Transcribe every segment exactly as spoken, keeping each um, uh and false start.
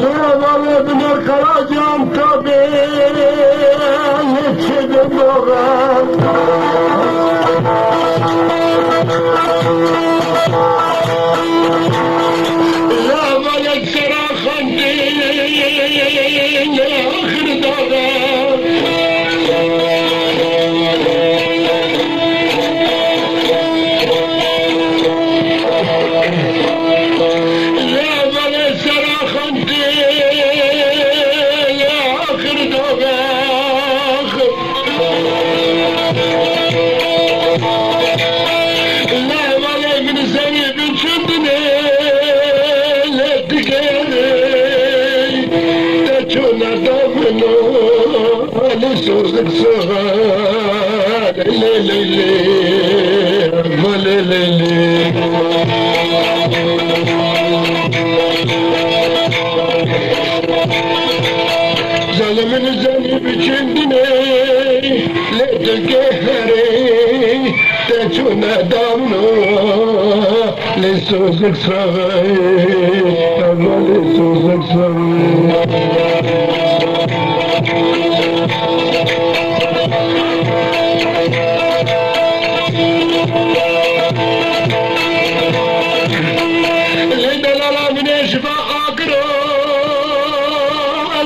Lê bavê binêr Karacan tabê yê çi bi doxa. Lê bavê sera xandê yê axir daxa. Lê bavê sera xandê yê axir daxa. Lê bavê min zenî biçindinê lê digerê te çûna damino. Lê sozik sixar, lê, lê, lê, va lê, lê, lê. Zalimin zenî biçindinê, lê digeherê te çûna damno. Lê sozik saxê, eva lê sozik saxê. Lê delala min ê ji va agiro,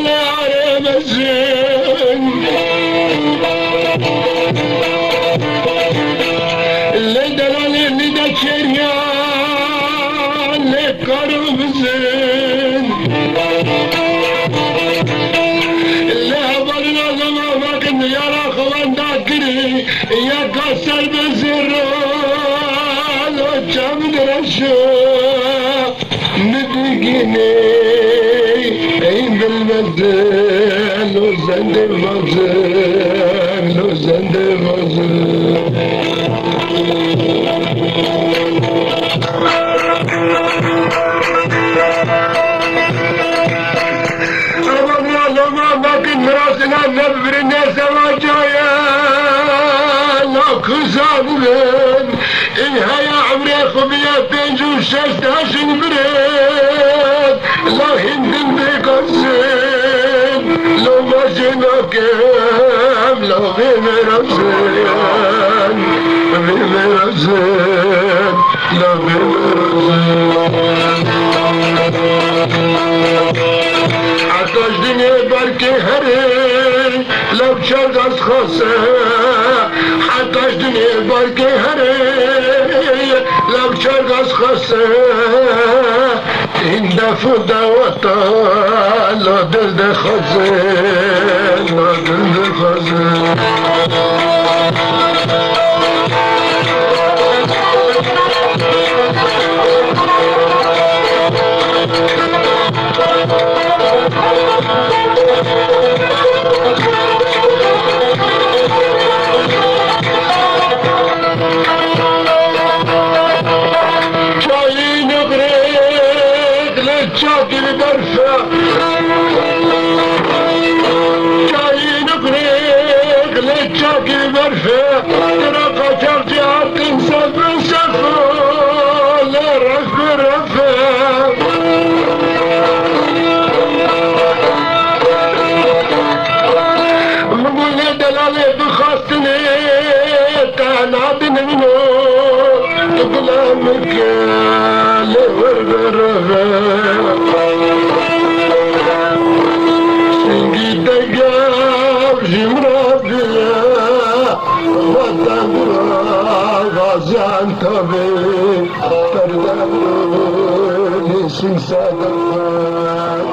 lê arê mezin. Lê delalê lî de çêriya lê karo bizin. Lê hevalina lema vekin yara xewenda girî, yeka ser bi zêro lo çav direşo. Nidigînê ey bilmezin, lo zendê vazin, lo zendê vazin. Evan ya loma vekin mirasina nebibirine sevacaye, la kısa bibin. Ê heya emrê xwe biya pênc û şeş hejin birêt, la hindin bêkazin, lo vajêna kem, la vê merazin, vê merazin, la vê merazin. Heta ji dinê berkê herê, Lev çergaz xase, heta ji dinê berkê herê, lev çergaz xase, hîn def û daweta, la dil de xaze, la dil de xaze. Çayî nixrêk li çakî berfe. Çayî nixrêk li çakî berfe. Tira qaçaxçî hatin sef bi sef. Li ref bi ref. Min got lê delalê bixwastinê te nadinivîno, tu gulamik lê wer bereve. Singî te gel ji min re bile, vatan gura Gaziantepê, perde nêsîn sedef.